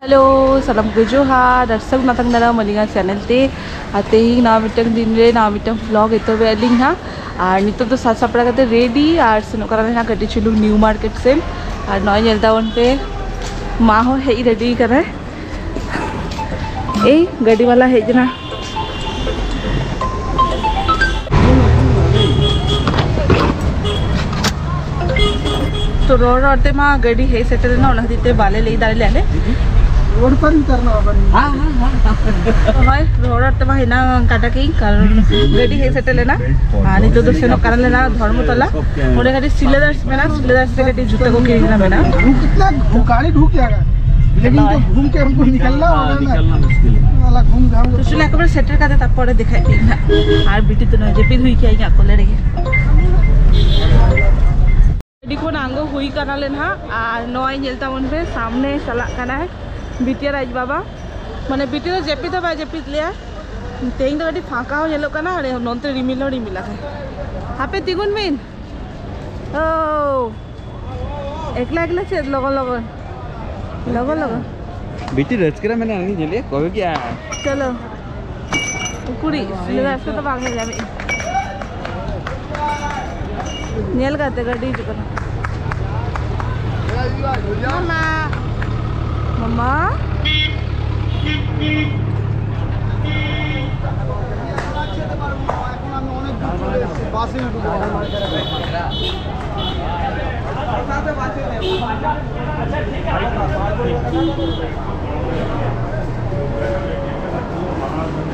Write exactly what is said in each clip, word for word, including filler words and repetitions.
Hello, ᱥᱟᱱᱟᱢ ᱠᱚ ᱡᱚᱦᱟᱨ ᱟᱨ ᱥᱟᱹᱜᱩᱱ ᱟᱛᱟᱝ ᱫᱟᱨᱟᱢ ᱟᱹᱞᱤᱧᱟᱜ ᱪᱮᱱᱮᱞ ᱛᱮ᱾ ᱟᱨ ᱛᱮᱦᱮᱧ ᱱᱟᱣᱟ ᱢᱤᱫᱴᱟᱝ ᱫᱤᱱ ᱨᱮ ᱱᱟᱣᱟ ᱢᱤᱫᱴᱟᱝ ᱵᱞᱚᱜ ᱮᱛᱚᱦᱚᱵ ᱮᱫ ᱟᱹᱞᱤᱧ ᱦᱟᱸᱜ᱾ ᱟᱨ ᱱᱤᱛᱚᱜ ᱫᱚ ᱥᱟᱡᱽ ᱥᱟᱯᱲᱟᱣ ᱠᱟᱛᱮ ᱨᱮᱰᱤ ᱟᱨ ᱥᱮᱱᱚᱜ ᱠᱟᱱᱟ ᱞᱮ ᱦᱟᱸᱜ ᱠᱟᱹᱴᱤᱡ ᱪᱩᱞᱩᱝ ᱱᱤᱭᱩ ᱢᱟᱨᱠᱮᱴ ᱥᱮᱱ᱾ ᱟᱨ ᱱᱚᱜᱼᱚᱭ ᱧᱮᱞ ᱛᱟᱵᱚᱱ ᱯᱮ, ᱢᱟ ᱦᱚᱸ ᱦᱮᱡ ᱨᱮᱰᱤ ᱠᱟᱱᱟᱭ᱾ ᱮᱭ ᱜᱟᱹᱰᱤ ᱵᱟᱞᱟ ᱦᱮᱡ ᱮᱱᱟ᱾ ᱛᱚ ᱨᱚᱲ ᱨᱚᱲ ᱛᱮ ᱢᱟ ᱜᱟᱹᱰᱤ ᱦᱮᱡ ᱥᱮᱴᱮᱨ ᱮᱱᱟ, ᱚᱱᱟ ᱠᱷᱟᱹᱛᱤᱨ ᱛᱮ ᱵᱟᱞᱮ ᱞᱟᱹᱭ ᱫᱟᱲᱮ ᱞᱮᱫᱼᱟ ᱞᱮ᱾ रोड पर ही उतरना होगा। हाँ, हाँ, हाँ, हाँ। ᱦᱳᱭ, ᱨᱚᱲ ᱨᱚᱲ ᱛᱮ ᱢᱟ ᱦᱮᱱᱟ ᱠᱟᱴᱟ ᱠᱤᱧ, ᱠᱟᱨᱚᱱ ᱜᱟᱹᱰᱤ ᱦᱮᱡ ᱥᱮᱴᱮᱨ ᱞᱮᱱᱟ᱾ ᱟᱨ ᱱᱤᱛᱚᱜ ᱫᱚ ᱥᱮᱱᱚᱜ ᱠᱟᱱᱟ ᱞᱮ ᱱᱟ ᱫᱷᱚᱨᱢᱚᱛᱚᱞᱟ᱾ ᱚᱸᱰᱮ ᱠᱟᱹᱴᱤᱡ ᱥᱤᱞᱟᱹᱫᱟᱨᱥ ᱢᱮᱱᱟᱜᱼᱟ, ᱥᱤᱞᱟᱹᱫᱟᱨᱥ ᱨᱮ ᱠᱟᱹᱴᱤᱡ ᱡᱩᱛᱟᱹ ᱠᱚ ᱠᱤᱨᱤᱧ ᱨᱮᱱᱟᱜ ᱢᱮᱱᱟᱜᱼᱟ᱾ वो कितना गाड़ी ढूक जाएगा, लेकिन तो घूम के हमको निकलना होगा ना। निकलना मुश्किल है। साला घूम घाम के तो ᱪᱚᱞᱚ ᱮᱠᱵᱟᱨᱮ ᱥᱮᱴᱮᱨ ᱠᱟᱛᱮ ᱛᱟᱨᱯᱚᱨᱮ ᱫᱮᱠᱷᱟᱭ ᱯᱮ ᱱᱟᱜ᱾ ᱟᱨ ᱵᱤᱴᱤ ᱫᱚ ᱱᱚᱜᱼᱚᱭ ᱡᱟᱹᱯᱤᱫ ᱦᱩᱭ ᱠᱮᱜᱼᱟᱭ ᱤᱧᱟᱹᱜ ᱠᱚᱞᱮ ᱨᱮᱜᱮ᱾ ᱟᱹᱰᱤ ᱠᱷᱚᱱ ᱟᱬᱜᱚ ᱦᱩᱭ ᱠᱟᱱᱟᱞᱮ ᱱᱟᱦᱟᱜ, ᱟᱨ ᱱᱚᱜᱼᱚᱭ ᱧᱮᱞ ᱛᱟᱵᱚᱱ ᱯᱮ, ᱥᱟᱢᱱᱮ ᱪᱟᱞᱟᱜ ᱠᱟᱱᱟᱭ ᱵᱤᱴᱤ ᱟᱨ ᱟᱡ ᱵᱟᱵᱟ᱾ ᱢᱟᱱᱮ ᱵᱤᱴᱤ ᱫᱚ ᱡᱟᱹᱯᱤᱫ ᱦᱚᱸ ᱵᱟᱭ ᱡᱟᱹᱯᱤᱫ ᱞᱮᱭᱟ᱾ ᱛᱮᱦᱮᱧ ᱫᱚ ᱟᱹᱰᱤ ᱯᱷᱟᱸᱠᱟ ᱦᱚᱸ ᱧᱮᱞᱚᱜ ᱠᱟᱱᱟ, ᱟᱨ ᱱᱚᱱᱛᱮ ᱨᱤᱢᱤᱞ ᱦᱚᱸ ᱨᱤᱢᱤᱞ ᱟᱠᱟᱫ᱾ ᱦᱟᱯᱮ ᱛᱤᱸᱜᱩᱱ ᱵᱤᱱ᱾ ᱳ, ᱮᱠᱞᱟ ᱮᱠᱞᱟ ᱪᱮᱫ ᱞᱚᱜᱚᱱ ᱞᱚᱜᱚᱱ? ᱞᱚᱜᱚᱱ ᱞᱚᱜᱚᱱ᱾ ᱵᱤᱴᱤ ᱨᱟᱹᱥᱠᱟᱹ ᱨᱮ ᱢᱮᱱᱟᱭᱟ, ᱩᱱᱤ ᱧᱮᱞᱮᱭᱟ ᱠᱚᱭᱚᱜᱮᱜᱼᱟ᱾ ᱪᱚᱞᱚ᱾ ᱩᱠᱩᱲᱤᱡ, ᱞᱟᱹᱭ ᱫᱟ ᱟᱯᱮ ᱫᱚ ᱵᱟᱝ ᱧᱮᱞ ᱧᱟᱢᱮᱫ᱾ ᱧᱮᱞ ᱠᱟᱛᱮ ᱜᱟᱹᱰᱤ ᱦᱤᱡᱩᱜ ᱠᱟᱱᱟ᱾ ᱢᱟᱢᱟ᱾ ᱢᱟᱢᱟ᱾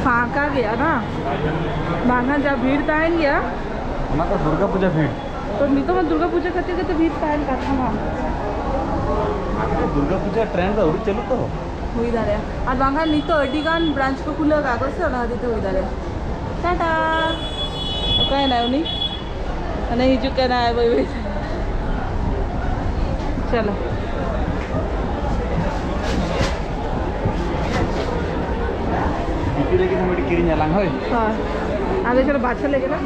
ᱯᱷᱟᱸᱠᱟ ᱜᱮᱭᱟ ᱵᱟᱝ? ᱵᱟᱝᱠᱷᱟᱱ ᱡᱟ ᱵᱷᱤᱲ ᱛᱟᱦᱮᱱ ᱜᱮᱭᱟ᱾ ᱚᱱᱟ ᱫᱚ ᱫᱩᱨᱜᱟ ᱯᱩᱡᱟ ᱵᱷᱤᱲ᱾ ᱛᱚ ᱱᱤᱛᱚᱜ ᱢᱟ ᱫᱩᱨᱜᱟ ᱯᱩᱡᱟ ᱠᱷᱟᱹᱛᱤᱨ ᱜᱮᱛᱚ ᱵᱷᱤᱲ ᱛᱟᱦᱮᱱ ᱠᱟᱛᱷᱟ ᱢᱟ᱾ ᱫᱩᱨᱜᱟ ᱯᱩᱡᱟ ᱴᱨᱮᱱᱰ ᱫᱚ ᱟᱹᱣᱨᱤ ᱪᱟᱹᱞᱩᱜ ᱛᱚ᱾ ᱦᱩᱭ ᱫᱟᱲᱮᱭᱟᱜᱼᱟ, ᱟᱨ ᱵᱟᱝᱠᱷᱟᱱ ᱱᱤᱛᱚᱜ ᱟᱹᱰᱤ ᱜᱟᱱ ᱵᱨᱟᱧᱪ ᱠᱚ ᱠᱷᱩᱞᱟᱹᱣ ᱠᱟᱜ ᱠᱚ ᱥᱮ, ᱚᱱᱟ ᱠᱷᱟᱹᱛᱤᱨ ᱛᱮ ᱦᱩᱭ ᱫᱟᱲᱮᱭᱟᱜᱼᱟ᱾ ᱴᱟᱴᱟ᱾ ᱚᱠᱟᱭᱮᱱᱟᱭ ᱩᱱᱤ? ᱦᱟᱱᱮ ᱦᱤᱡᱩᱜ ᱠᱟᱱᱟᱭ ᱵᱟᱹᱭ ᱵᱟᱹᱭ ᱛᱮ᱾ ᱪᱚᱞᱚ᱾ ᱵᱤᱴᱤ ᱞᱟᱹᱜᱤᱫ ᱦᱚᱸ ᱢᱤᱫᱴᱤᱡ ᱠᱤᱨᱤᱧ ᱟᱞᱟᱝ, ᱦᱳᱭ? ᱦᱳᱭ᱾ ᱟᱫᱚ ᱪᱚᱞᱚ ᱵᱟᱪᱷᱟ ᱞᱮᱜᱮ ᱞᱟᱝ᱾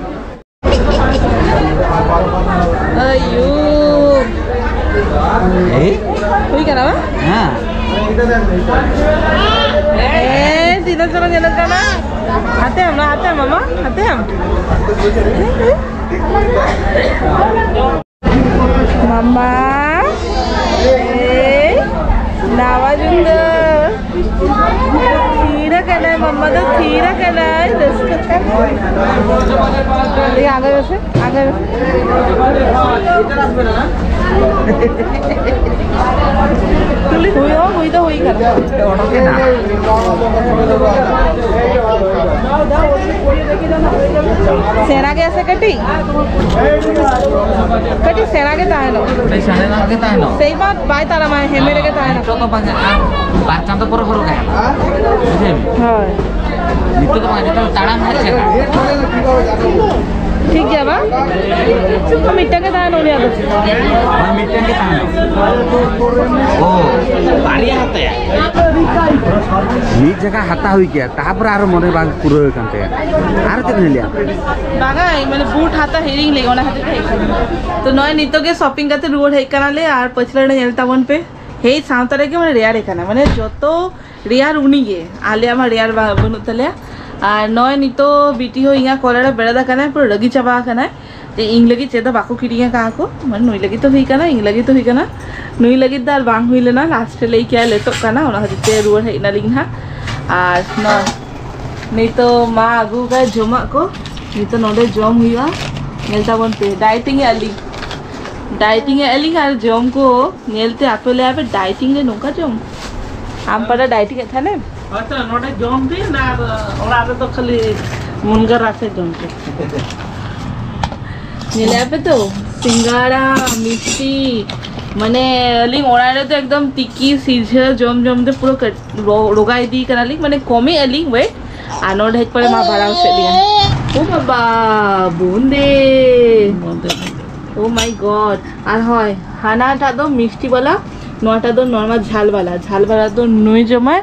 ᱟᱭᱩ᱾ ᱮᱭ? ᱦᱩᱭ ᱠᱟᱱᱟ ᱵᱟᱝ? ᱦᱮᱸ᱾ ᱮ, ᱫᱤᱱᱟᱡᱽ ᱫᱚ ᱧᱮᱞᱚᱜ ᱠᱟᱱᱟ᱾ ᱦᱟᱛᱮᱢ, ᱱᱚᱣᱟ ᱦᱟᱛᱮᱢ, ᱢᱟᱢᱟ, ᱦᱟᱛᱮᱢ᱾ ᱢᱟᱢᱟ, ᱮᱭ, ᱱᱟᱣᱟ ᱡᱩᱛᱟᱹ᱾ ᱛᱷᱤᱨ ᱟᱠᱟᱱᱟᱭ, ᱢᱟᱢᱟ ᱫᱚ ᱛᱷᱤᱨ ᱟᱠᱟᱱᱟᱭ, ᱨᱟᱹᱥᱠᱟᱹ ᱛᱮ᱾ ᱮᱭ, ᱟᱜᱮ ᱢᱮᱥᱮ, ᱟᱜᱮ ᱢᱮᱥᱮ᱾ ᱦᱩᱭ ᱦᱚᱸ ᱦᱩᱭ ᱫᱚ ᱦᱩᱭ ᱠᱟᱱᱟ᱾ ᱚᱰᱚᱠᱮᱱᱟ᱾ ᱥᱮᱬᱟ ᱜᱮᱭᱟ ᱥᱮ ᱠᱟᱹᱴᱤᱡ? ᱠᱟᱹᱴᱤᱡ ᱥᱮᱬᱟ ᱜᱮ ᱛᱟᱦᱮᱱᱚᱜ᱾ ᱠᱟᱹᱴᱤᱡ ᱥᱮᱬᱟ ᱜᱮ ᱛᱟᱦᱮᱱᱚᱜ᱾ ᱥᱮᱭ ᱵᱟᱝ ᱵᱟᱭ ᱛᱟᱲᱟᱢᱟ, ᱦᱮᱢᱮᱨ ᱜᱮ ᱛᱟᱦᱮᱱᱟ᱾ ᱱᱤᱛᱚᱜ ᱫᱚ ᱵᱟᱝ, ᱟᱨ ᱵᱟᱨ ᱪᱟᱸᱫᱚ ᱯᱚᱨᱮ ᱦᱚᱨᱚᱜᱟᱭ᱾ ᱵᱩᱡᱷᱟᱹᱣ? ᱦᱳᱭ᱾ ᱱᱤᱛᱚᱜ ᱫᱚ ᱵᱟᱝ, ᱡᱚᱛᱚ ᱛᱟᱲᱟᱢ ᱦᱟᱸᱜ ᱪᱮᱫᱟ᱾ ᱴᱷᱤᱠ ᱜᱮᱭᱟ ᱵᱟᱝ? ᱢᱤᱫᱴᱟᱝ ᱜᱮ ᱛᱟᱦᱮᱱᱟ ᱩᱱᱤᱭᱟᱜ ᱫᱚ᱾ ᱦᱮᱸ, ᱢᱤᱫᱴᱟᱝ ᱜᱮ ᱛᱟᱦᱮᱱᱟ᱾ ᱚ, ᱵᱟᱨᱭᱟ ᱦᱟᱛᱟᱭᱟ᱾ ᱢᱤᱫ ᱡᱟᱭᱜᱟ ᱦᱟᱛᱟᱣ ᱦᱩᱭ ᱠᱮᱭᱟ, ᱛᱟᱨᱯᱚᱨᱮ ᱟᱨᱚ ᱢᱚᱱᱮ ᱵᱟᱝ ᱯᱩᱨᱟᱹᱣ ᱟᱠᱟᱱ ᱛᱟᱭᱟ᱾ ᱟᱨᱚ ᱪᱮᱫ ᱵᱤᱱ ᱞᱟᱹᱭᱟ? ᱵᱟᱝᱟ, ᱢᱟᱱᱮ ᱵᱩᱴ ᱦᱟᱛᱟᱣ ᱦᱤᱲᱤᱧ ᱞᱮ, ᱚᱱᱟ ᱠᱷᱟᱹᱛᱤᱨ ᱛᱮ ᱦᱮᱡ ᱠᱟᱱᱟ᱾ ᱛᱚ ᱱᱚᱜᱼᱚᱭ ᱱᱤᱛᱚᱜ ᱜᱮ ᱥᱚᱯᱤᱝ ᱠᱟᱛᱮ ᱨᱩᱣᱟᱹᱲ ᱦᱮᱡ ᱠᱟᱱᱟᱞᱮ, ᱟᱨ ᱯᱟᱹᱪᱷᱞᱟᱹ ᱨᱮ ᱧᱮᱞ ᱛᱟᱵᱚᱱ ᱯᱮ, ᱦᱮᱡ ᱥᱟᱶᱛᱟ ᱨᱮᱜᱮ ᱢᱟᱱᱮ ᱨᱮᱭᱟᱲ ᱠᱟᱱᱟ, ᱢᱟᱱᱮ ᱡᱚᱛᱚ ᱨᱮᱭᱟᱲ ᱩᱱᱤ ᱜᱮ, ᱟᱞᱮᱭᱟᱜ ᱢᱟ ᱨᱮᱭᱟᱲ ᱵᱟ-, ᱵᱟᱹᱱᱩᱜ ᱛᱟᱞᱮᱭᱟ᱾ ᱟᱨ ᱱᱚᱜᱼᱚᱭ ᱱᱤᱛᱚᱜ ᱵᱤᱴᱤ ᱦᱚᱸ ᱤᱧᱟᱹᱜ ᱠᱚᱞ ᱨᱮ ᱵᱮᱨᱮᱫ ᱟᱠᱟᱱᱟᱭ, ᱯᱩᱨᱟᱹ ᱨᱟᱹᱜᱤ ᱪᱟᱵᱟ ᱟᱠᱟᱱᱟᱭ ᱡᱮ ᱤᱧ ᱞᱟᱹᱜᱤᱫ ᱪᱮᱫ ᱦᱚᱸ ᱵᱟᱠᱚ ᱠᱤᱨᱤᱧ ᱟᱠᱟᱫ ᱠᱚ, ᱢᱟᱱᱮ ᱱᱩᱭ ᱞᱟᱹᱜᱤᱫ ᱛᱚ ᱦᱩᱭ ᱠᱟᱱᱟ, ᱤᱧ ᱞᱟᱹᱜᱤᱫ ᱛᱚ ᱦᱩᱭ ᱠᱟᱱᱟ, ᱱᱩᱭ ᱞᱟᱹᱜᱤᱫ ᱫᱚ ᱟᱨ ᱵᱟᱝ ᱦᱩᱭ ᱞᱮᱱᱟ, ᱞᱟᱥᱴ ᱨᱮ ᱞᱟᱹᱭ ᱠᱮᱜᱼᱟ ᱞᱮᱴᱚᱜ ᱠᱟᱱᱟ, ᱚᱱᱟ ᱠᱷᱟᱹᱛᱤᱨ ᱛᱮ ᱨᱩᱣᱟᱹᱲ ᱦᱮᱡ ᱮᱱᱟᱞᱤᱧ ᱱᱟᱦᱟᱜ᱾ ᱟᱨ ᱱᱚᱣᱟ ᱱᱤᱛᱚᱜ ᱢᱟ ᱟᱹᱜᱩ ᱟᱠᱟᱫ ᱡᱚᱢᱟᱜ ᱠᱚ, ᱱᱤᱛᱚᱜ ᱱᱚᱰᱮ ᱡᱚᱢ ᱦᱩᱭᱩᱜᱼᱟ, ᱧᱮᱞ ᱛᱟᱵᱚᱱ ᱯᱮ, ᱰᱟᱭᱴᱤᱝ ᱮᱜᱼᱟ ᱞᱤᱧ᱾ ᱰᱟᱭᱴᱤᱝ ᱮᱜᱼᱟ ᱞᱤᱧ ᱟᱨ ᱡᱚᱢ ᱠᱚ ᱧᱮᱞᱛᱮ ᱟᱯᱮ ᱞᱟᱹᱭᱟ ᱯᱮ, "ᱰᱟᱭᱴᱤᱝ ᱨᱮ ᱱᱚᱝᱠᱟ ᱡᱚᱢ?" ᱟᱢ ᱯᱟᱞᱮ ᱰᱟᱭᱴᱤᱝ ᱮᱫ ᱛᱟᱦᱮᱱᱮᱢ? ᱦᱳᱭᱛᱚ, ᱱᱚᱰᱮ ᱡᱚᱢ ᱵᱤᱱ ᱟᱨ ᱚᱲᱟᱜ ᱨᱮᱫᱚ ᱠᱷᱟᱹᱞᱤ ᱢᱩᱱᱜᱟᱹ ᱨᱟᱥᱮ ᱡᱚᱢ ᱯᱮ᱾ ᱧᱮᱞᱮᱜᱼᱟ ᱯᱮ ᱛᱚ, ᱥᱤᱸᱜᱟᱲᱟ, ᱢᱤᱥᱴᱤ, ᱢᱟᱱᱮ ᱟᱹᱞᱤᱧ ᱚᱲᱟᱜ ᱨᱮᱫᱚ ᱮᱠᱫᱚᱢ ᱛᱤᱠᱤ ᱥᱤᱡᱷᱟᱹ ᱡᱚᱢ ᱡᱚᱢ ᱛᱮ ᱯᱩᱨᱟᱹ ᱠᱟᱹᱴ-, ᱨᱚ-, ᱨᱚᱜᱟ ᱤᱫᱤ ᱠᱟᱱᱟᱞᱤᱧ, ᱢᱟᱱᱮ ᱠᱚᱢᱮᱜᱼᱟ ᱞᱤᱧ weight᱾ ᱟᱨ ᱱᱚᱰᱮ ᱦᱮᱡ ᱯᱚᱨᱮ ᱢᱟ ᱵᱟᱲᱟᱣ ᱦᱚᱪᱚᱭᱮᱫ ᱞᱤᱧᱟ᱾ ᱳ ᱵᱟᱵᱟ, ᱵᱩᱸᱫᱮ᱾ Oh my God! ᱟᱨ ᱦᱳᱭ, ᱦᱟᱱᱟᱴᱟᱜ ᱫᱚ ᱢᱤᱥᱴᱤ ᱵᱟᱞᱟ, ᱱᱚᱣᱟᱴᱟᱜ ᱫᱚ normal ᱡᱷᱟᱞ ᱵᱟᱞᱟ᱾ ᱡᱷᱟᱞ ᱵᱟᱞᱟ ᱫᱚ ᱱᱩᱭ ᱡᱚᱢᱟᱭ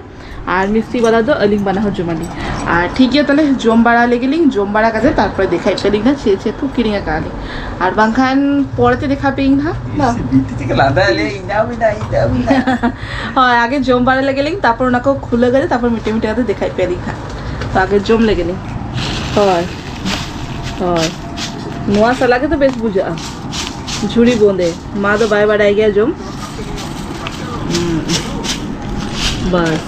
ᱟᱨ ᱢᱤᱥᱴᱤ ᱵᱟᱞᱟ ᱫᱚ ᱟᱹᱞᱤᱧ ᱵᱟᱱᱟ ᱦᱚᱲ ᱡᱚᱢᱟᱞᱤᱧ᱾ ᱟᱨ ᱴᱷᱤᱠ ᱜᱮᱭᱟ, ᱛᱟᱦᱞᱮ ᱡᱚᱢ ᱵᱟᱲᱟ ᱞᱮᱜᱮ ᱞᱤᱧ, ᱡᱚᱢ ᱵᱟᱲᱟ ᱠᱟᱛᱮ ᱛᱟᱨᱯᱚᱨᱮ ᱫᱮᱠᱷᱟᱭ ᱯᱮ ᱞᱤᱧ ᱱᱟ ᱪᱮᱫ ᱪᱮᱫ ᱠᱚ ᱠᱤᱨᱤᱧ ᱟᱠᱟᱫ ᱞᱤᱧ, ᱟᱨ ᱵᱟᱝᱠᱷᱟᱱ ᱯᱚᱨᱮ ᱛᱮ ᱫᱮᱠᱷᱟ ᱯᱮ ᱤᱧ ᱱᱟᱦᱟᱜ᱾ ᱵᱤᱴᱤ ᱪᱮᱫ ᱞᱟᱸᱫᱟ ᱞᱮ ᱤᱧ ᱫᱟᱣ ᱢᱮᱱᱟᱜᱼᱟ, ᱤᱧ ᱫᱟᱣ ᱢᱮᱱᱟᱜᱼᱟ᱾ ᱦᱳᱭ, ᱟᱜᱮ ᱡᱚᱢ ᱵᱟᱲᱟ ᱞᱮᱜᱮ ᱞᱤᱧ, ᱛᱟᱨᱯᱚᱨ ᱚᱱᱟ ᱠᱚ ᱠᱷᱩᱞᱟᱹ ᱠᱟᱛᱮ ᱛᱟᱨᱯᱚᱨ ᱢᱤᱫᱴᱮᱱ ᱢᱤᱫᱴᱮᱱ ᱠᱟᱛᱮ ᱫᱮᱠᱷᱟᱭ ᱯᱮ ᱞᱤᱧ ᱱᱟᱦᱟᱜ᱾ ᱛᱚ ᱟᱜᱮ ᱡᱚᱢ ᱞᱮᱜᱮ ᱞᱤᱧ᱾ ᱦᱳᱭ, ᱦᱳᱭ, ᱱᱚᱣᱟ ᱥᱟᱞᱟᱜ ᱜᱮᱛᱚ ᱵᱮᱥ ᱵᱩᱡᱷᱟᱹᱜᱼᱟ᱾ ᱡᱷᱩᱲᱤ ᱵᱚᱸᱫᱮ, ᱢᱟ ᱫᱚ ᱵᱟᱭ ᱵᱟᱰᱟᱭ ᱜᱮᱭᱟ ᱡᱚᱢ᱾ ᱦᱩᱸ᱾ ᱵᱟᱥ᱾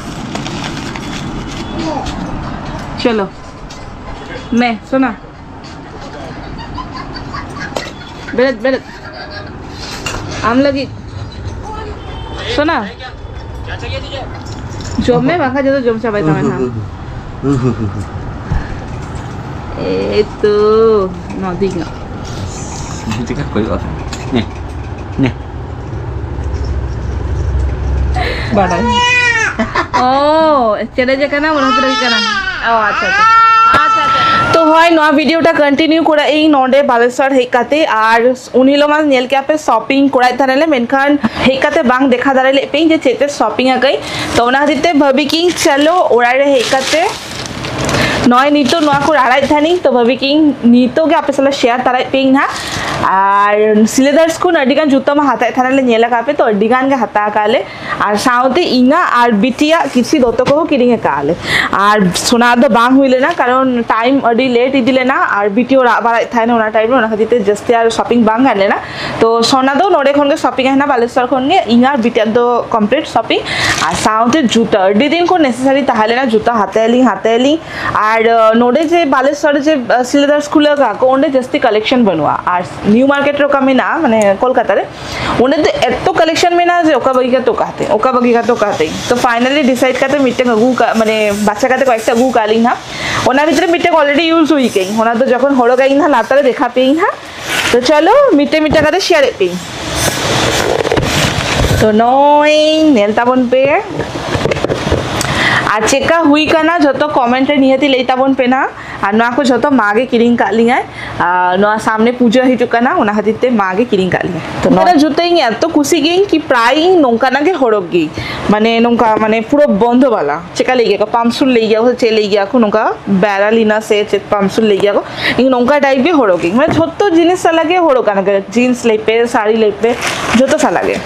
ᱪᱚᱞᱚ᱾ ᱢᱮ, ᱥᱳᱱᱟ᱾ ᱵᱮᱨᱮᱫ, ᱵᱮᱨᱮᱫ᱾ ᱟᱢ ᱞᱟᱹᱜᱤᱫ᱾ ᱥᱳᱱᱟ᱾ ᱡᱚᱢ ᱢᱮ, ᱵᱟᱝᱠᱷᱟᱱ ᱡᱚᱛᱚ ᱡᱚᱢ ᱪᱟᱵᱟᱭ ᱛᱟᱢᱟ ᱱᱟᱦᱟᱜ᱾ ᱮᱭ ᱛᱚ, ᱱᱚᱣᱟ ᱫᱤᱠ ᱱᱟ᱾ ᱪᱮᱫ ᱞᱮᱠᱟ ᱠᱚᱭᱚᱜ ᱟᱠᱟᱫ? ᱱᱮ, ᱱᱮ᱾ ᱵᱟᱰᱟᱭ᱾ ᱚ, ᱪᱮᱞᱮᱧᱡᱽ ᱠᱟᱱᱟ, ᱚᱱᱟ ᱠᱷᱟᱹᱛᱤᱨ ᱜᱮ ᱠᱟᱱᱟ᱾ ᱚ, ᱟᱪᱪᱷᱟ, ᱟᱪᱪᱷᱟ᱾ ᱟᱪᱪᱷᱟ, ᱟᱪᱪᱷᱟ᱾ ᱛᱚ, ᱦᱳᱭ, ᱱᱚᱣᱟ video ᱴᱟ continue ᱠᱚᱨᱟᱜ ᱤᱧ ᱱᱚᱰᱮ ᱵᱟᱞᱮᱥᱚᱨ ᱦᱮᱡ ᱠᱟᱛᱮ, ᱟᱨ ᱩᱱ ᱦᱤᱞᱳᱜ ᱢᱟ ᱧᱮᱞ ᱠᱮᱜᱼᱟ ᱯᱮ shopping ᱠᱚᱨᱟᱣᱮᱫ ᱛᱟᱦᱮᱱᱟᱞᱮ, ᱢᱮᱱᱠᱷᱟᱱ ᱦᱮᱡ ᱠᱟᱛᱮ ᱵᱟᱝ ᱫᱮᱠᱷᱟ ᱫᱟᱲᱮ ᱞᱮᱫ ᱯᱮᱭᱟᱹᱧ ᱡᱮ ᱪᱮᱫ ᱛᱮ shopping ᱟᱠᱟᱹᱧ᱾ ᱛᱚ ᱚᱱᱟ ᱠᱷᱟᱹᱛᱤᱨ ᱛᱮ ᱵᱷᱟᱹᱵᱤ ᱠᱤᱧ ᱪᱚᱞᱚ ᱚᱲᱟᱜ ᱨᱮ ᱦᱮᱡ ᱠᱟᱛᱮ ᱱᱚᱜᱼᱚᱭ ᱱᱤᱛᱚᱜ ᱱᱚᱣᱟ ᱠᱚ ᱨᱟᱲᱟᱭᱮᱫ ᱛᱟᱦᱮᱱᱤᱧ, ᱛᱚ ᱵᱷᱟᱹᱵᱤ ᱠᱤᱧ ᱱᱤᱛᱚᱜ ᱜᱮ ᱟᱯᱮ ᱥᱟᱞᱟᱜ share ᱛᱟᱨᱟᱭᱮᱫ ᱯᱮᱭᱟᱹᱧ ᱱᱟᱦᱟᱜ᱾ ᱟᱨ ᱥᱤᱞᱮᱫᱟᱨᱥ ᱠᱷᱚᱱ ᱟᱹᱰᱤ ᱜᱟᱱ ᱡᱩᱛᱟᱹ ᱢᱟ ᱦᱟᱛᱟᱣᱮᱫ ᱛᱟᱦᱮᱱᱟᱞᱮ, ᱧᱮᱞ ᱟᱠᱟᱫ ᱯᱮ, ᱛᱚ ᱟᱹᱰᱤ ᱜᱟᱱ ᱜᱮ ᱦᱟᱛᱟᱣ ᱟᱠᱟᱫ ᱞᱮ᱾ ᱟᱨ ᱥᱟᱶᱛᱮ ᱤᱧᱟᱹᱜ ᱟᱨ ᱵᱤᱴᱤᱭᱟᱜ ᱠᱤᱪᱷᱤ ᱫᱚᱛᱚ ᱠᱚᱦᱚᱸ ᱠᱤᱨᱤᱧ ᱟᱠᱟᱫ ᱞᱮ᱾ ᱟᱨ ᱥᱳᱱᱟ ᱫᱚ ᱵᱟᱝ ᱦᱩᱭ ᱞᱮᱱᱟ, ᱠᱟᱨᱚᱱ time ᱟᱹᱰᱤ late ᱤᱫᱤ ᱞᱮᱱᱟ ᱟᱨ ᱵᱤᱴᱤᱭᱟᱜ ᱨᱟᱜ ᱵᱟᱲᱟᱭᱮᱫ ᱛᱟᱦᱮᱱᱟ ᱚᱱᱟ time ᱨᱮ, ᱚᱱᱟ ᱠᱷᱟᱹᱛᱤᱨ ᱛᱮ ᱡᱟᱹᱥᱛᱤ ᱟᱨ shopping ᱵᱟᱝ ᱜᱟᱱ ᱞᱮᱱᱟ᱾ ᱛᱚ ᱥᱳᱱᱟ ᱫᱚ ᱱᱚᱰᱮ ᱠᱷᱚᱱ ᱜᱮ shopping ᱟᱭ ᱱᱟ ᱵᱟᱞᱮᱥᱚᱨ ᱠᱷᱚᱱ ᱜᱮ, ᱤᱧ ᱟᱨ ᱵᱤᱴᱤᱭᱟᱜ ᱫᱚ complete shopping᱾ ᱟᱨ ᱥᱟᱶᱛᱮ ᱡᱩᱛᱟᱹ, ᱟᱹᱰᱤ ᱫᱤᱱ ᱠᱷᱚᱱ necessary ᱛᱟᱦᱮᱸ ᱞᱮᱱᱟ, ᱡᱩᱛᱟᱹ ᱦᱟᱛᱟᱭᱟᱞᱤᱧ, ᱦᱟᱛᱟᱭᱟᱞᱤᱧ᱾ ᱟᱨ, ᱟᱸ, ᱱᱚᱰᱮ ᱡᱮ ᱵᱟᱞᱮᱥᱚᱨ ᱡᱮ, ᱟᱸ, ᱥᱤᱞᱮᱫᱟᱨᱥ ᱠᱷᱩᱞᱟᱹᱣ ᱠᱟᱜ ᱠᱚ, ᱚᱸᱰᱮ ᱡᱟᱹᱥᱛᱤ collection ᱵᱟᱹᱱᱩᱜᱼᱟ᱾ ᱟᱨ ᱱᱤᱭᱩ ᱢᱟᱨᱠᱮᱴ ᱨᱮ ᱚᱠᱟ ᱢᱮᱱᱟᱜᱼᱟ, ᱢᱟᱱᱮ ᱠᱳᱞᱠᱟᱛᱟ ᱨᱮ, ᱚᱸᱰᱮ ᱫᱚ ᱮᱛᱚ collection ᱢᱮᱱᱟᱜᱼᱟ ᱡᱮ ᱚᱠᱟ ᱵᱟᱹᱜᱤ ᱠᱟᱛᱮ ᱚᱠᱟ ᱦᱟᱛᱮ, ᱚᱠᱟ ᱵᱟᱹᱜᱤ ᱠᱟᱛᱮ ᱚᱠᱟ ᱦᱟᱛᱮ᱾ ᱛᱚ finally decide ᱠᱟᱛᱮ ᱢᱤᱫᱴᱮᱱ ᱟᱹᱜᱩ ᱠᱟᱜ, ᱢᱟᱱᱮ ᱵᱟᱪᱷᱟ ᱠᱟᱛᱮ ᱠᱚᱭᱮᱠᱴᱟ ᱟᱹᱜᱩ ᱠᱟᱜ ᱞᱤᱧ ᱦᱟᱸᱜ᱾ ᱚᱱᱟ ᱵᱷᱤᱛᱨᱤ ᱢᱤᱫᱴᱮᱱ already use ᱦᱩᱭ ᱠᱟᱹᱧ, ᱚᱱᱟ ᱫᱚ ᱡᱚᱠᱷᱚᱱ ᱦᱚᱨᱚᱜᱟᱹᱧ ᱦᱟᱸᱜ ᱞᱟᱛᱟᱨ ᱨᱮ ᱫᱮᱠᱷᱟ ᱯᱮᱭᱟᱹᱧ ᱦᱟᱸᱜ᱾ ᱛᱚ ᱪᱚᱞᱚ ᱢᱤᱫᱴᱮᱱ ᱢᱤᱫᱴᱮᱱ ᱠᱟᱛᱮ share ᱮᱫ ᱯᱮᱭᱟᱹᱧ᱾ ᱛᱚ ᱱᱚᱜᱼᱚᱭ ᱧᱮᱞ ᱛᱟᱵᱚᱱ ᱯᱮ, ᱟᱨ ᱪᱮᱫᱠᱟ ᱦᱩᱭ ᱠᱟᱱᱟ ᱡᱷᱚᱛᱚ comment ᱨᱮ ᱱᱤᱦᱟᱹᱛᱤ ᱞᱟᱹᱭ ᱛᱟᱵᱚᱱ ᱯᱮ ᱱᱟ᱾ ᱟᱨ ᱱᱚᱣᱟ ᱠᱚ ᱡᱷᱚᱛᱚ ᱢᱟ ᱜᱮ ᱠᱤᱨᱤᱧ ᱠᱟᱜ ᱞᱤᱧᱟᱭ᱾ ᱟᱨ ᱱᱚᱣᱟ ᱥᱟᱢᱱᱮ ᱯᱩᱡᱟᱹ ᱦᱤᱡᱩᱜ ᱠᱟᱱᱟ, ᱚᱱᱟ ᱠᱷᱟᱹᱛᱤᱨ ᱛᱮ ᱢᱟ ᱜᱮ ᱠᱤᱨᱤᱧ ᱠᱟᱜ ᱞᱤᱧᱟᱭ᱾ ᱛᱚ ᱱᱚᱣᱟ ᱡᱩᱛᱟᱹ ᱤᱧ ᱮᱛᱚ ᱠᱩᱥᱤ ᱜᱤᱭᱟᱹᱧ ᱠᱤ ᱯᱨᱟᱭ ᱤᱧ ᱱᱚᱝᱠᱟᱱᱟᱜ ᱜᱮ ᱦᱚᱨᱚᱜ ᱜᱤᱭᱟᱹᱧ, ᱢᱟᱱᱮ ᱱᱚᱝᱠᱟ ᱢᱟᱱᱮ ᱯᱩᱨᱟᱹ ᱵᱚᱱᱫᱚ ᱵᱟᱞᱟ, ᱪᱮᱠᱟ ᱞᱟᱹᱭ ᱜᱮᱭᱟ ᱠᱚ, ᱯᱟᱢᱥᱩᱞ ᱞᱟᱹᱭ ᱜᱮᱭᱟ ᱠᱚ, ᱪᱮᱫ ᱞᱟᱹᱭ ᱜᱮᱭᱟ ᱠᱚ, ᱱᱚᱝᱠᱟ ᱵᱮᱨᱟᱞᱤᱱᱟ ᱥᱮ ᱪᱮᱫ ᱯᱟᱢᱥᱩᱞ ᱞᱟᱹᱭ ᱜᱮᱭᱟ ᱠᱚ, ᱤᱧ ᱱᱚᱝᱠᱟ ᱴᱟᱭᱤᱯ ᱜᱮ ᱦᱚᱨᱚᱜ ᱜᱤᱭᱟᱹᱧ, ᱢᱟᱱᱮ ᱡᱷᱚᱛᱚ ᱡᱤᱱᱤᱥ ᱥᱟᱞᱟᱜ ᱜᱮ ᱦᱚᱨᱚᱜ ᱜᱟᱱᱚᱜ ᱜᱮᱭᱟ, ᱡᱤᱱᱥ ᱞᱟᱹᱭ ᱯᱮ, ᱥᱟᱹᱲᱤ ᱞᱟᱹᱭ ᱯᱮ, ᱡᱷᱚᱛᱚ ᱥᱟᱞᱟᱜ ᱜᱮ᱾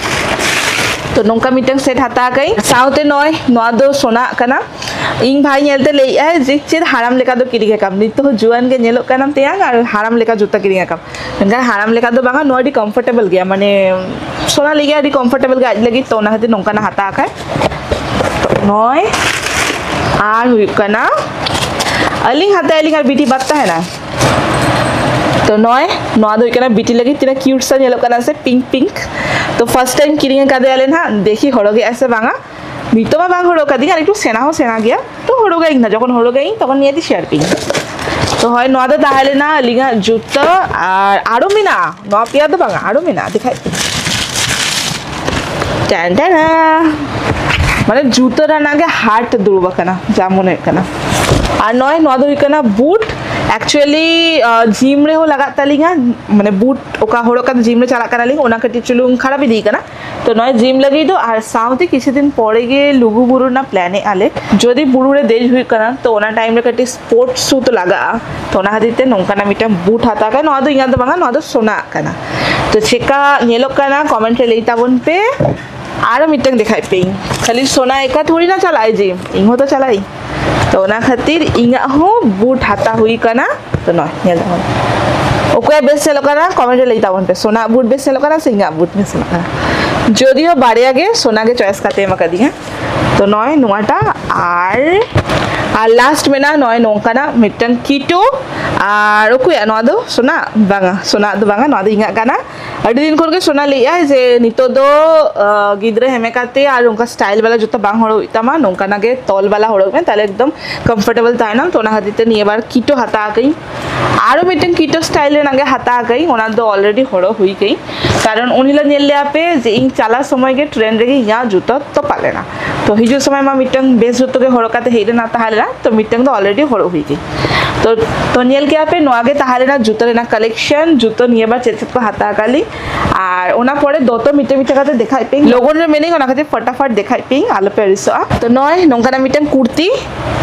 ᱛᱚ ᱱᱚᱝᱠᱟ ᱢᱤᱫᱴᱟᱝ ᱥᱮᱴ ᱦᱟᱛᱟᱣ ᱠᱟᱜ ᱤᱧ᱾ ᱥᱟᱶᱛᱮ ᱱᱚᱜᱼᱚᱭ ᱱᱚᱣᱟ ᱫᱚ ᱥᱳᱱᱟᱜ ᱠᱟᱱᱟ᱾ ᱤᱧ ᱵᱷᱟᱭ ᱧᱮᱞᱛᱮ ᱞᱟᱹᱭᱮᱫ ᱟᱭ ᱡᱮ, "ᱪᱮᱫ ᱦᱟᱲᱟᱢ ᱞᱮᱠᱟ ᱫᱚ ᱠᱤᱨᱤᱧ ᱟᱠᱟᱢ, ᱱᱤᱛᱚᱜ ᱦᱚᱸ ᱡᱩᱣᱟᱹᱱ ᱜᱮ ᱧᱮᱞᱚᱜ ᱠᱟᱱᱟᱢ ᱛᱮᱭᱟᱝ ᱟᱨ ᱦᱟᱲᱟᱢ ᱞᱮᱠᱟ ᱡᱩᱛᱟᱹ ᱠᱤᱨᱤᱧ ᱟᱠᱟᱢ?" ᱢᱮᱱᱠᱷᱟᱱ ᱦᱟᱲᱟᱢ ᱞᱮᱠᱟ ᱫᱚ ᱵᱟᱝᱟ, ᱱᱚᱣᱟ ᱟᱹᱰᱤ ᱠᱚᱢᱯᱷᱚᱨᱴᱮᱵᱚᱞ ᱜᱮᱭᱟ, ᱢᱟᱱᱮ ᱥᱳᱱᱟ ᱞᱟᱹᱜᱤᱫ ᱟᱹᱰᱤ ᱠᱚᱢᱯᱷᱚᱨᱴᱮᱵᱚᱞ ᱜᱮᱭᱟ ᱟᱡ ᱞᱟᱹᱜᱤᱫ, ᱛᱚ ᱚᱱᱟ ᱠᱷᱟᱹᱛᱤᱨ ᱱᱚᱝᱠᱟᱱᱟᱜ ᱦᱟᱛᱟᱣ ᱠᱷᱟᱡ᱾ ᱛᱚ ᱱᱚᱜᱼᱚᱭ ᱟᱨ ᱦᱩᱭᱩᱜ ᱠᱟᱱᱟ ᱟᱹᱞᱤᱧ ᱦᱟᱛᱟᱣ ᱟᱹᱞᱤᱧ ᱟᱨ ᱵᱤᱴᱤ ᱵᱟᱫ ᱛᱟᱦᱮᱱᱟ᱾ ᱛᱚ ᱱᱚᱜᱼᱚᱭ ᱱᱚᱣᱟ ᱫᱚ ᱦᱩᱭᱩᱜ ᱠᱟᱱᱟ ᱵᱤᱴᱤ ᱞᱟᱹᱜᱤᱫ, ᱛᱤᱱᱟᱹᱜ ᱠᱤᱭᱩᱴ ᱥᱟ ᱧᱮᱞᱚᱜ ᱠᱟᱱᱟ ᱥᱮ, ᱯᱤᱝᱠ ᱯᱤᱝᱠ᱾ ᱛᱚ ᱯᱷᱟᱨᱥᱴ ᱴᱟᱭᱤᱢ ᱠᱤᱨᱤᱧ ᱟᱠᱟᱫᱮᱭᱟᱞᱮ ᱱᱟᱦᱟᱜ, ᱫᱮᱠᱷᱤ ᱦᱚᱨᱚᱜᱮᱜᱼᱟᱭ ᱥᱮ ᱵᱟᱝᱟ᱾ ᱱᱤᱛᱚᱜ ᱢᱟ ᱵᱟᱝ ᱦᱚᱨᱚᱜ ᱠᱟᱫᱤᱧ, ᱟᱨ ᱮᱠᱴᱩ ᱥᱮᱬᱟ ᱦᱚᱸ ᱥᱮᱬᱟ ᱜᱮᱭᱟ, ᱛᱚ ᱦᱚᱨᱚᱜᱟᱹᱧ ᱱᱟ, ᱡᱚᱠᱷᱚᱱ ᱦᱚᱨᱚᱜᱟᱹᱧ ᱛᱚᱠᱷᱚᱱ ᱱᱤᱭᱟᱹ ᱫᱚ ᱥᱮᱭᱟᱨ ᱯᱤᱧ᱾ ᱛᱚ ᱦᱳᱭ, ᱱᱚᱣᱟ ᱫᱚ ᱛᱟᱦᱮᱸ ᱞᱮᱱᱟ ᱟᱹᱞᱤᱧᱟᱜ ᱡᱩᱛᱟᱹ, ᱟᱨ ᱟᱨᱚ ᱢᱮᱱᱟᱜᱼᱟ, ᱱᱚᱣᱟ ᱯᱮᱭᱟ ᱫᱚ ᱵᱟᱝᱟ, ᱟᱨᱚ ᱢᱮᱱᱟᱜᱼᱟ, ᱫᱮᱠᱷᱟᱡ ᱯᱮ᱾ ᱴᱮᱱ ᱴᱮᱱᱟ᱾ ᱢᱟᱱᱮ ᱡᱩᱛᱟᱹ ᱨᱮᱱᱟᱜ ᱜᱮ ᱦᱟᱴ ᱫᱩᱲᱩᱵ ᱟᱠᱟᱱᱟ, ᱡᱟ ᱢᱚᱱᱮ ᱦᱩᱭᱩᱜ ᱠᱟᱱᱟ᱾ ᱟᱨ ᱱᱚᱜᱼᱚᱭ ᱱᱚᱣᱟ ᱫᱚ ᱦᱩᱭᱩᱜ ᱠᱟᱱᱟ ᱵᱩᱴ᱾ ᱮᱠᱪᱩᱭᱮᱞᱤ ᱡᱤᱢ ᱨᱮᱦᱚᱸ ᱞᱟᱜᱟᱜ ᱛᱟᱹᱞᱤᱧᱟ, ᱢᱟᱱᱮ ᱵᱩᱴ ᱚᱠᱟ ᱦᱚᱨᱚᱜ ᱠᱟᱛᱮ ᱡᱤᱢ ᱨᱮ ᱪᱟᱞᱟᱜ ᱠᱟᱱᱟᱞᱤᱧ, ᱚᱱᱟ ᱠᱟᱹᱴᱤᱡ ᱪᱩᱞᱩᱝ ᱠᱷᱟᱨᱟᱯ ᱤᱫᱤᱭ ᱠᱟᱱᱟ᱾ ᱛᱚ ᱱᱚᱜᱼᱚᱭ ᱡᱤᱢ ᱞᱟᱹᱜᱤᱫ ᱫᱚ, ᱟᱨ ᱥᱟᱶᱛᱮ ᱠᱤᱪᱷᱩ ᱫᱤᱱ ᱯᱚᱨᱮ ᱜᱮ ᱞᱩᱜᱩ ᱵᱩᱨᱩ ᱨᱮᱱᱟᱜ ᱯᱞᱮᱱ ᱮᱫᱼᱟ ᱞᱮ᱾ ᱡᱩᱫᱤ ᱵᱩᱨᱩ ᱨᱮ ᱫᱮᱡ ᱦᱩᱭᱩᱜ ᱠᱟᱱᱟ, ᱛᱚ ᱚᱱᱟ ᱴᱟᱭᱤᱢ ᱨᱮ ᱠᱟᱹᱴᱤᱡ ᱥᱯᱳᱨᱴᱥ ᱥᱩ ᱛᱚ ᱞᱟᱜᱟᱜᱼᱟ, ᱛᱚ ᱚᱱᱟ ᱠᱷᱟᱹᱛᱤᱨ ᱛᱮ ᱱᱚᱝᱠᱟᱱᱟᱜ ᱢᱤᱫᱴᱟᱝ ᱵᱩᱴ ᱦᱟᱛᱟᱣ ᱠᱟᱱᱟ᱾ ᱱᱚᱣᱟ ᱫᱚ ᱤᱧᱟᱹᱜ ᱫᱚ ᱵᱟᱝᱟ, ᱱᱚᱣᱟ ᱫᱚ ᱥᱳᱱᱟᱜ ᱠᱟᱱᱟ᱾ ᱛᱚ ᱪᱮᱠᱟ ᱧᱮᱞᱚᱜ ᱠᱟᱱᱟ ᱠᱚᱢᱮᱱᱴ ᱨᱮ ᱞᱟᱹᱭ ᱛᱟᱵᱚᱱ ᱯᱮ᱾ ᱟᱨᱚ ᱢᱤᱫᱴᱟᱝ ᱫᱮᱠᱷᱟᱭ ᱯᱮ, ᱠᱷᱟᱹᱞᱤ ᱥᱳᱱᱟ ᱮᱠᱟ ᱛᱷᱚᱲᱤ ᱱᱟ ᱪᱟᱞᱟᱜᱼᱟᱭ ᱡᱤᱢ, ᱤᱧ ᱦᱚᱸ ᱛᱚ ᱪᱟᱞᱟᱜ ᱟᱹᱧ᱾ ᱛᱚ ᱚᱱᱟ ᱠᱷᱟᱹᱛᱤᱨ ᱤᱧᱟᱹᱜ ᱦᱚᱸ ᱵᱩᱴ ᱦᱟᱛᱟᱣ ᱦᱩᱭ ᱠᱟᱱᱟ᱾ ᱛᱚ ᱱᱚᱜᱼᱚᱭ ᱧᱮᱞ ᱛᱟᱵᱚᱱ, ᱚᱠᱚᱭᱟᱜ ᱵᱮᱥ ᱧᱮᱞᱚᱜ ᱠᱟᱱᱟ ᱠᱚᱢᱮᱱᱴ ᱨᱮ ᱞᱟᱹᱭ ᱛᱟᱵᱚᱱ ᱯᱮ, ᱥᱳᱱᱟ ᱵᱩᱴ ᱵᱮᱥ ᱧᱮᱞᱚᱜ ᱠᱟᱱᱟ ᱥᱮ ᱤᱧᱟᱹᱜ ᱵᱩᱴ ᱵᱮᱥ ᱧᱮᱞᱚᱜ ᱠᱟᱱᱟ? ᱡᱚᱫᱤᱭᱳ ᱵᱟᱨᱭᱟ ᱜᱮ ᱥᱳᱱᱟ ᱜᱮ ᱪᱚᱭᱮᱥ ᱠᱟᱛᱮ ᱮᱢ ᱟᱠᱟᱫᱤᱧᱟ᱾ ᱛᱚ ᱱᱚᱜᱼᱚᱭ ᱱᱚᱣᱟᱴᱟᱜ, ᱟᱨ ᱟᱨ ᱞᱟᱥᱴ ᱢᱮᱱᱟᱜᱼᱟ ᱱᱚᱜᱼᱚᱭ ᱱᱚᱝᱠᱟᱱᱟᱜ ᱢᱤᱫᱴᱟᱝ ᱠᱤᱴᱳ᱾ ᱟᱨ ᱚᱠᱚᱭᱟᱜ ᱱᱚᱣᱟ ᱫᱚ? ᱥᱳᱱᱟ? ᱵᱟᱝᱟ, ᱥᱳᱱᱟ ᱫᱚ ᱵᱟᱝᱟ, ᱱᱚᱣᱟ ᱫᱚ ᱤᱧᱟᱹᱜ ᱠᱟᱱᱟ᱾ ᱟᱹᱰᱤ ᱫᱤᱱ ᱠᱷᱚᱱ ᱜᱮ ᱥᱳᱱᱟ ᱞᱟᱹᱭᱮᱫᱼᱟᱭ ᱡᱮ ᱱᱤᱛᱚᱜ ᱫᱚ, ᱟᱸ, ᱜᱤᱫᱽᱨᱟᱹ ᱦᱮᱢᱮ ᱠᱟᱛᱮ ᱟᱨ ᱚᱱᱠᱟ ᱥᱴᱟᱭᱤᱞ ᱵᱟᱞᱟ ᱡᱩᱛᱟᱹ ᱵᱟᱝ ᱦᱚᱨᱚᱜ ᱦᱩᱭᱩᱜ ᱛᱟᱢᱟ, ᱱᱚᱝᱠᱟᱱᱟᱜ ᱜᱮ ᱛᱚᱞ ᱵᱟᱞᱟ ᱦᱚᱨᱚᱜ ᱢᱮ, ᱛᱟᱦᱞᱮ ᱮᱠᱫᱚᱢ ᱠᱚᱢᱯᱷᱚᱨᱴᱮᱵᱚᱞ ᱛᱟᱦᱮᱱᱟᱢ᱾ ᱛᱚ ᱚᱱᱟ ᱠᱷᱟᱹᱛᱤᱨ ᱛᱮ ᱱᱤᱭᱟᱹ ᱵᱟᱨ ᱠᱤᱴᱳ ᱦᱟᱛᱟᱣ ᱟᱠᱟᱫᱟᱹᱧ᱾ ᱟᱨᱚ ᱢᱤᱫᱴᱟᱝ ᱠᱤᱴᱳ ᱥᱴᱟᱭᱤᱞ ᱨᱮᱱᱟᱜ ᱜᱮ ᱦᱟᱛᱟᱣ ᱟᱠᱟᱫᱟᱹᱧ, ᱚᱱᱟ ᱫᱚ ᱚᱞᱨᱮᱰᱤ ᱦᱚᱨᱚᱜ ᱦᱩᱭ ᱠᱟᱹᱧ, ᱠᱟᱨᱚᱱ ᱩᱱ ᱦᱤᱞᱳᱜ ᱧᱮᱞ ᱞᱮᱭᱟ ᱯᱮ ᱡᱮ ᱤᱧ ᱪᱟᱞᱟᱜ ᱥᱚᱢᱚᱭ ᱜᱮ ᱴᱨᱮᱱ ᱨᱮᱜᱮ ᱤᱧᱟᱹᱜ ᱡᱩᱛᱟᱹ ᱛᱚᱯᱟᱜ ᱞᱮᱱᱟ᱾ ᱛᱚ ᱦᱤᱡᱩᱜ ᱥᱚᱢᱚᱭ ᱢᱟ ᱢᱤᱫᱴᱟᱝ ᱵᱮᱥ ᱡᱩᱛᱟᱹ ᱜᱮ ᱦᱚᱨᱚᱜ ᱠᱟᱛᱮ ᱦᱮᱡ ᱨᱮᱱᱟᱜ ᱛᱟᱦᱮᱸ ᱞᱮᱱᱟ, ᱛᱚ ᱢᱤᱫᱴᱟᱝ ᱫᱚ ᱚᱞᱨᱮᱰᱤ ᱦᱚᱨᱚᱜ ᱦᱩᱭ ᱠᱟᱹᱧ᱾ ᱛᱚ ᱛᱚ ᱧᱮᱞ ᱠᱮᱜᱼᱟ ᱯᱮ, ᱱᱚᱣᱟ ᱜᱮ ᱛᱟᱦᱮᱸ ᱞᱮᱱᱟ ᱡᱩᱛᱟᱹ ᱨᱮᱱᱟᱜ ᱠᱟᱞᱮᱠᱥᱚᱱ᱾ ᱡᱩᱛᱟᱹ ᱱᱤᱭᱟᱹ ᱵᱟᱨ ᱪᱮᱫ ᱪᱮᱫ ᱠᱚ ᱦᱟᱛᱟᱣ ᱟᱠᱟᱫ ᱞᱤᱧ, ᱟᱨ ᱚᱱᱟ ᱯᱚᱨᱮ ᱫᱚᱛᱚ ᱢᱤᱫᱴᱮᱱ ᱢᱤᱫᱴᱮᱱ ᱠᱟᱛᱮ ᱫᱮᱠᱷᱟᱭ ᱯᱮ᱾ ᱞᱚᱜᱚᱱ ᱨᱮ ᱢᱮᱱᱟᱹᱧ, ᱚᱱᱟ ᱠᱷᱟᱹᱛᱤᱨ ᱯᱷᱟᱴᱟᱯᱷᱟᱴ ᱫᱮᱠᱷᱟᱭ ᱯᱮ, ᱟᱞᱚ ᱯᱮ ᱟᱹᱲᱤᱥᱚᱜᱼᱟ᱾ ᱛᱚ ᱱᱚᱜᱼᱚᱭ ᱱᱚᱝᱠᱟᱱᱟᱜ ᱢᱤᱫᱴᱮᱱ ᱠᱩᱨᱛᱤ,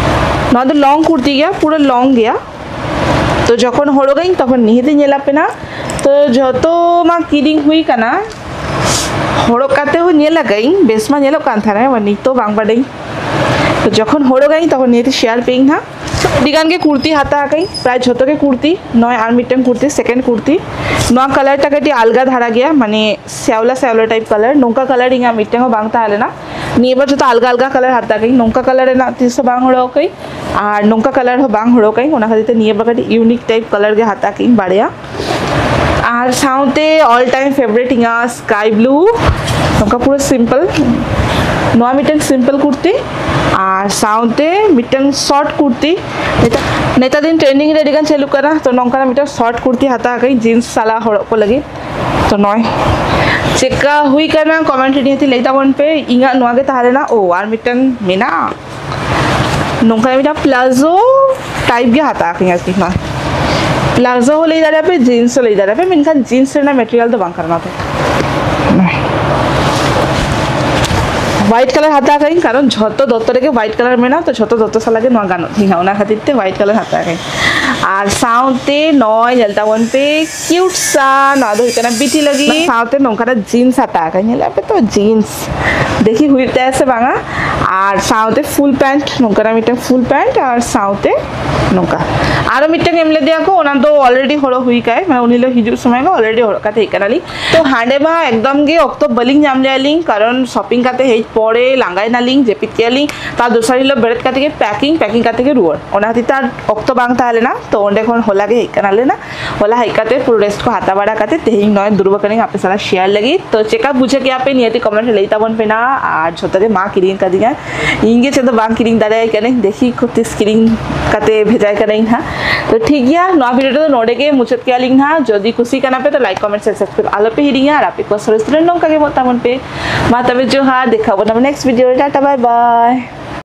ᱱᱚᱣᱟ ᱫᱚ ᱞᱚᱝ ᱠᱩᱨᱛᱤ ᱜᱮᱭᱟ, ᱯᱩᱨᱟᱹ ᱞᱚᱝ ᱜᱮᱭᱟ᱾ ᱛᱚ ᱡᱚᱠᱷᱚᱱ ᱦᱚᱨᱚᱜᱟᱹᱧ ᱛᱚᱠᱷᱚᱱ ᱱᱤᱦᱟᱹᱛ ᱤᱧ ᱧᱮᱞ ᱟᱯᱮ ᱱᱟ᱾ ᱛᱚ ᱡᱷᱚᱛᱚ ᱢᱟ ᱠᱤᱨᱤᱧ ᱦᱩᱭ ᱠᱟᱱᱟ, ᱦᱚᱨᱚᱜ ᱠᱟᱛᱮ ᱦᱚᱸ ᱧᱮᱞ ᱟᱠᱟᱫᱟᱹᱧ, ᱵᱮᱥ ᱢᱟ ᱧᱮᱞᱚᱜ ᱠᱟᱱ ᱛᱟᱦᱮᱱᱟ, ᱱᱤᱛ ᱛᱚ ᱵᱟᱝ ᱵᱟᱰᱟᱭᱟᱹᱧ᱾ ᱛᱚ ᱡᱚᱠᱷᱚᱱ ᱦᱚᱨᱚᱜᱟᱹᱧ ᱛᱚᱠᱷᱚᱱ ᱱᱤᱦᱟᱹᱛ ᱤᱧ ᱥᱮᱭᱟᱨ ᱯᱮᱭᱟᱹᱧ ᱱᱟᱦᱟᱜ᱾ ᱟᱹᱰᱤ ᱜᱟᱱ ᱜᱮ ᱠᱩᱨᱛᱤ ᱦᱟᱛᱟᱣ ᱟᱠᱟᱫᱟᱹᱧ, ᱯᱨᱟᱭ ᱡᱷᱚᱛᱚ ᱜᱮ ᱠᱩᱨᱛᱤ᱾ ᱱᱚᱜᱼᱚᱭ ᱟᱨ ᱢᱤᱫᱴᱮᱱ ᱠᱩᱨᱛᱤ, ᱥᱮᱠᱮᱱᱰ ᱠᱩᱨᱛᱤ᱾ ᱱᱚᱣᱟ ᱠᱟᱞᱟᱨ ᱴᱟ ᱠᱟᱹᱴᱤᱡ ᱟᱞᱜᱟ ᱫᱷᱟᱨᱟ ᱜᱮᱭᱟ, ᱢᱟᱱᱮ ᱥᱮᱣᱞᱟ ᱥᱮᱣᱞᱟ ᱴᱟᱭᱤᱯ ᱠᱟᱞᱟᱨ᱾ ᱱᱚᱝᱠᱟ ᱠᱟᱞᱟᱨ ᱤᱧᱟᱹᱜ ᱢᱤᱫᱴᱮᱱ ᱦᱚᱸ ᱵᱟᱝ ᱛᱟᱦᱮᱸ ᱞᱮᱱᱟ᱾ ᱱᱤᱭᱟᱹ ᱵᱟᱨ ᱡᱷᱚᱛᱚ ᱟᱞᱜᱟ ᱟᱞᱜᱟ ᱠᱟᱞᱟᱨ ᱦᱟᱛᱟᱣ ᱠᱟᱹᱧ, ᱱᱚᱝᱠᱟ ᱠᱟᱞᱟᱨ ᱨᱮᱱᱟᱜ ᱛᱤᱥ ᱦᱚᱸ ᱵᱟᱝ ᱦᱚᱨᱚᱜ ᱠᱟᱹᱧ, ᱟᱨ ᱱᱚᱝᱠᱟ ᱠᱟᱞᱟᱨ ᱦᱚᱸ ᱵᱟᱝ ᱦᱚᱨᱚᱜ ᱠᱟᱹᱧ᱾ ᱚᱱᱟ ᱠᱷᱟᱹᱛᱤᱨ ᱛᱮ ᱱᱤᱭᱟᱹ ᱵᱟᱨ ᱠᱟᱹᱴᱤᱡ ᱤᱭᱩᱱᱤᱠ ᱴᱟᱭᱤᱯ ᱠᱟᱞᱟᱨ ᱜᱮ ᱦᱟᱛᱟᱣ ᱠᱟᱹᱧ ᱵᱟᱨᱭᱟ᱾ ᱟᱨ ᱥᱟᱶᱛᱮ ᱚᱞ ᱴᱟᱭᱤᱢ ᱯᱷᱮᱵᱟᱨᱤᱴ ᱤᱧᱟᱹᱜ ᱥᱠᱟᱭ ᱵᱞᱩ, ᱱᱚᱝᱠᱟ ᱯᱩᱨᱟᱹ ᱥᱤᱢᱯᱚᱞ᱾ ᱱᱚᱣᱟ ᱢᱤᱫᱴᱟᱝ ᱥᱤᱢᱯᱚᱞ ᱠᱩᱨᱛᱤ, ᱟᱨ ᱥᱟᱶᱛᱮ ᱢᱤᱫᱴᱟᱝ ᱥᱚᱨᱴ ᱠᱩᱨᱛᱤ᱾ ᱱᱮᱛᱟᱨ ᱱᱮᱛᱟᱨ ᱫᱤᱱ ᱴᱨᱮᱱᱰᱤᱝ ᱨᱮ ᱟᱹᱰᱤ ᱜᱟᱱ ᱪᱟᱹᱞᱩᱜ ᱠᱟᱱᱟ, ᱛᱚ ᱱᱚᱝᱠᱟᱱᱟᱜ ᱢᱤᱫᱴᱟᱝ ᱥᱚᱨᱴ ᱠᱩᱨᱛᱤ ᱦᱟᱛᱟᱣ ᱟᱠᱟᱫᱟᱹᱧ ᱡᱤᱱᱥ ᱥᱟᱞᱟᱜ ᱦᱚᱨᱚᱜ ᱠᱚ ᱞᱟᱹᱜᱤᱫ᱾ ᱛᱚ ᱱᱚᱜᱼᱚᱭ ᱪᱮᱫᱠᱟ ᱦᱩᱭ ᱠᱟᱱᱟ, ᱠᱚᱢᱮᱱᱴ ᱨᱮ ᱱᱤᱦᱟᱹᱛ ᱞᱟᱹᱭ ᱛᱟᱵᱚᱱ ᱯᱮ᱾ ᱤᱧᱟᱹᱜ ᱱᱚᱣᱟ ᱜᱮ ᱛᱟᱦᱮᱸ ᱞᱮᱱᱟ᱾ ᱳ, ᱟᱨ ᱢᱤᱫᱴᱟᱝ ᱢᱮᱱᱟᱜᱼᱟ, ᱱᱚᱝᱠᱟ ᱢᱤᱫᱴᱟᱝ ᱯᱞᱟᱡᱳ ᱴᱟᱭᱤᱯ ᱜᱮ ᱦᱟᱛᱟᱣ ᱟᱠᱟᱫᱟᱹᱧ ᱟᱨᱠᱤ᱾ ᱱᱚᱣᱟ ᱯᱞᱟᱡᱳ ᱦᱚᱸ ᱞᱟᱹᱭ ᱫᱟᱲᱮᱭᱟᱜᱼᱟ ᱯᱮ, ᱡᱤᱱᱥ ᱦᱚᱸ ᱞᱟᱹᱭ ᱫᱟᱲᱮᱭᱟᱜᱼᱟ ᱯᱮ, ᱢᱮᱱᱠᱷᱟᱱ ᱡᱤᱱᱥ ᱨᱮᱱᱟᱜ ᱢᱮᱴᱮᱨᱤᱭᱟᱞ ᱫᱚ ᱵᱟᱝ ᱠᱟᱱᱟ ᱱᱚᱣᱟ ᱫᱚ᱾ ᱦᱣᱟᱭᱤᱴ ᱠᱟᱞᱟᱨ ᱦᱟᱛᱟᱣ ᱟᱠᱟᱫᱟᱹᱧ, ᱠᱟᱨᱚᱱ ᱡᱷᱚᱛᱚ ᱫᱚᱛᱚ ᱨᱮᱜᱮ ᱦᱣᱟᱭᱤᱴ ᱠᱟᱞᱟᱨ ᱢᱮᱱᱟᱜᱼᱟ, ᱛᱚ ᱡᱷᱚᱛᱚ ᱫᱚᱛᱚ ᱥᱟᱞᱟᱜ ᱜᱮ ᱱᱚᱣᱟ ᱜᱟᱱᱚᱜ ᱛᱤᱧᱟ, ᱚᱱᱟ ᱠᱷᱟᱹᱛᱤᱨ ᱛᱮ ᱦᱣᱟᱭᱤᱴ ᱠᱟᱞᱟᱨ ᱦᱟᱛᱟᱣ ᱟᱠᱟᱫᱟᱹᱧ᱾ ᱟᱨ ᱥᱟᱶᱛᱮ ᱱᱚᱜᱼᱚᱭ ᱧᱮᱞ ᱛᱟᱵᱚᱱ ᱯᱮ, ᱠᱤᱭᱩᱴ ᱥᱟ, ᱱᱚᱣᱟ ᱫᱚ ᱦᱩᱭᱩᱜ ᱠᱟᱱᱟ ᱵᱤᱴᱤ ᱞᱟᱹᱜᱤᱫ᱾ ᱥᱟᱶᱛᱮ ᱱᱚᱝᱠᱟᱱᱟᱜ ᱡᱤᱱᱥ ᱦᱟᱛᱟᱣ ᱟᱠᱟᱫᱟᱹᱧ, ᱧᱮᱞ ᱟᱯᱮ ᱛᱚ ᱡᱤᱱᱥ, ᱫᱮᱠᱷᱤ ᱦᱩᱭᱩᱜ ᱛᱟᱭᱟ ᱥᱮ ᱵᱟᱝᱟ᱾ ᱟᱨ ᱥᱟᱶᱛᱮ ᱯᱷᱩᱞ ᱯᱮᱱᱴ, ᱱᱚᱝᱠᱟᱱᱟᱜ ᱢᱤᱫᱴᱟᱝ ᱯᱷᱩᱞ ᱯᱮᱱᱴ, ᱟᱨ ᱥᱟᱶᱛᱮ ᱱᱚᱝᱠᱟ ᱟᱨᱚ ᱢᱤᱫᱴᱟᱝ ᱮᱢ ᱞᱮᱫᱮᱭᱟ ᱠᱚ, ᱚᱱᱟ ᱫᱚ ᱚᱞᱨᱮᱰᱤ ᱦᱚᱨᱚᱜ ᱦᱩᱭ ᱠᱟᱭ, ᱢᱟᱱᱮ ᱩᱱ ᱦᱤᱞᱳᱜ ᱦᱤᱡᱩᱜ ᱥᱚᱢᱚᱭ ᱜᱮ ᱚᱞᱨᱮᱰᱤ ᱦᱚᱨᱚᱜ ᱠᱟᱛᱮ ᱦᱮᱡ ᱠᱟᱱᱟᱞᱤᱧ᱾ ᱛᱚ ᱦᱟᱸᱰᱮ ᱢᱟ ᱮᱠᱫᱚᱢ ᱜᱮ ᱚᱠᱛᱚ ᱵᱟᱹᱞᱤᱧ ᱧᱟᱢ ᱞᱮᱜᱼᱟ ᱞᱤᱧ, ᱠᱟᱨᱚᱱ ᱥᱚᱯᱤᱝ ᱠᱟᱛᱮ ᱦᱮᱡ ᱯᱚᱨᱮ ᱞᱟᱸᱜᱟᱭ ᱱᱟᱞᱤᱧ, ᱡᱟᱹᱯᱤᱫ ᱠᱮᱜᱼᱟ ᱞᱤᱧ, ᱛᱟᱨ ᱫᱚᱥᱟᱨ ᱦᱤᱞᱳᱜ ᱵᱮᱨᱮᱫ ᱠᱟᱛᱮ ᱜᱮ ᱯᱮᱠᱤᱝ, ᱯᱮᱠᱤᱝ ᱠᱟᱛᱮ ᱜᱮ ᱨᱩᱣᱟᱹᱲ, ᱚᱱᱟ ᱠᱷᱟᱹᱛᱤᱨ ᱛᱮ ᱟᱨ ᱚᱠᱛᱚ ᱵᱟᱝ ᱛᱟᱦᱮᱸ ᱞᱮᱱᱟ᱾ ᱛᱚ ᱚᱸᱰᱮ ᱠᱷᱚᱱ ᱦᱚᱞᱟ ᱜᱮ ᱦᱮᱡ ᱠᱟᱱᱟᱞᱮ ᱱᱟ, ᱦᱚᱞᱟ ᱦᱮᱡ ᱠᱟᱛᱮ ᱯᱩᱨᱟᱹ ᱨᱮᱥᱴ ᱠᱚ ᱦᱟᱛᱟᱣ ᱵᱟᱲᱟ ᱠᱟᱛᱮ ᱛᱮᱦᱮᱧ ᱱᱚᱜᱼᱚᱭ ᱫᱩᱲᱩᱵ ᱟᱠᱟᱱᱟᱹᱧ ᱟᱯᱮ ᱥᱟᱞᱟᱜ ᱥᱮᱭᱟᱨ ᱞᱟᱹᱜᱤᱫ᱾ ᱛᱚ ᱪᱮᱠᱟ ᱵᱩᱡᱷᱟᱹᱣ ᱠᱮᱜᱼᱟ ᱯᱮ ᱱᱤᱦᱟᱹᱛᱤ ᱠᱚᱢᱮᱱᱴ ᱨᱮ ᱞᱟᱹᱭ ᱛᱟᱵᱚᱱ ᱯᱮ ᱱᱟ, ᱟᱨ ᱡᱷᱚᱛᱚ ᱜᱮ ᱢᱟ ᱠᱤᱨᱤᱧ ᱠᱟᱫᱤᱧᱟ, ᱤᱧ ᱜᱮ ᱪᱮᱫ ᱫᱚ ᱵᱟᱝ ᱠᱤᱨᱤᱧ ᱫᱟᱲᱮᱭᱟᱭ ᱠᱟᱹᱱᱟᱹᱧ, ᱫᱮᱠᱷᱤ ᱠᱚ ᱛᱤᱥ ᱠᱤᱨᱤᱧ ᱠᱟᱛᱮ ᱵᱷᱮᱡᱟᱭ ᱠᱟᱹᱱᱟᱹᱧ ᱦᱟᱸᱜ᱾ ᱛᱚ ᱴᱷᱤᱠ ᱜᱮᱭᱟ, ᱱᱚᱣᱟ ᱵᱷᱤᱰᱤᱭᱳ ᱫᱚ ᱱᱚᱰᱮ ᱜᱮ ᱢᱩᱪᱟᱹᱫ ᱠᱮᱜᱼᱟ ᱞᱤᱧ ᱦᱟᱸᱜ᱾ ᱡᱩᱫᱤ ᱠᱩᱥᱤ ᱠᱟᱱᱟ ᱯᱮ ᱛᱚ ᱞᱟᱭᱤᱠ, ᱠᱚᱢᱮᱱᱴ, ᱥᱮᱭᱟᱨ, ᱥᱟᱵᱥᱠᱨᱟᱭᱤᱵ ᱟᱞᱚ ᱯᱮ ᱦᱤᱲᱤᱧᱟ, ᱟᱨ ᱟᱯᱮ ᱠᱚ ᱥᱚᱨᱮᱥ ᱨᱮ ᱱᱚᱝᱠᱟ ᱜᱮ ᱢᱚᱛᱟᱢᱚᱛ ᱯᱮ᱾ ᱢᱟ ᱛᱚᱵᱮ ᱡᱚᱦᱟᱨ, ᱫᱮᱠᱷᱟ ᱵᱚᱱᱟ next video ᱨᱮ, ᱴᱟᱴᱟ ᱵᱟᱭ ᱵᱟᱭ᱾